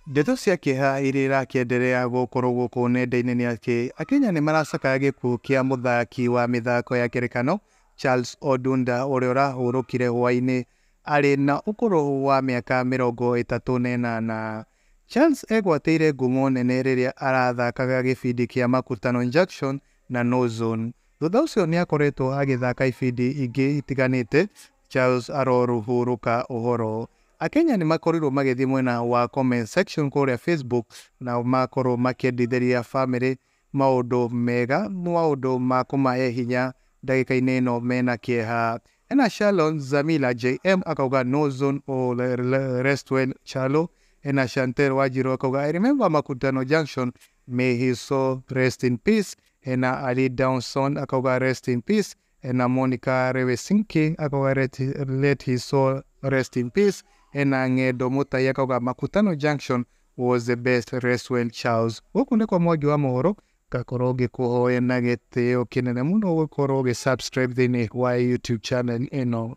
Ndeto cia kĩeha iria irakĩenderea gũkorwo gũkũ nenda-inĩ nĩ atĩ Akenya nĩ maracakaya gĩkuũ kĩa mũthaki wa mĩthako ya ngerekano Charles Odunda ũrĩa ũrahurũkire hwaĩ-inĩ arĩ na ũkũrũ wa mĩaka 38. Charles egwatĩire ngumo nene rĩrĩa arathakaga gĩbindi kĩa Makutano Junction na No Zone. Thutha ũcio nĩ akoretwo agĩthaka ibindi ingĩ itiganĩte. Charles arohurũka ũhoro. Akenya nĩ makorirwo magĩthiĩ mwena wa comment section kũrĩa Facebook na makorwo makĩendithĩria bamĩrĩ maũndũ mega, maũndũ ma kũmahe hinya ndagĩka-inĩ ĩno mena kĩeha. Hena Shalon Zamila JM akauga no zone oh, rest well Chalo. Hena Chantel Wanjiru akauga I remember Makutano Junction, may his soul rest in peace. Hena Ali Downson akauga rest in peace. Hena Monica Rewesinki akauga let his soul rest in peace. Hena Ng'endo Mutai akauga Makutano Junction was the best, rest well Charles. Gũkũ nĩ kwa Mwangi wa mohoro, ngakorwo ngĩkũhoya na gĩtĩo kĩnene mũno gũkorwo ũgĩ subscribe thĩinĩ wa YouTube channel ĩno.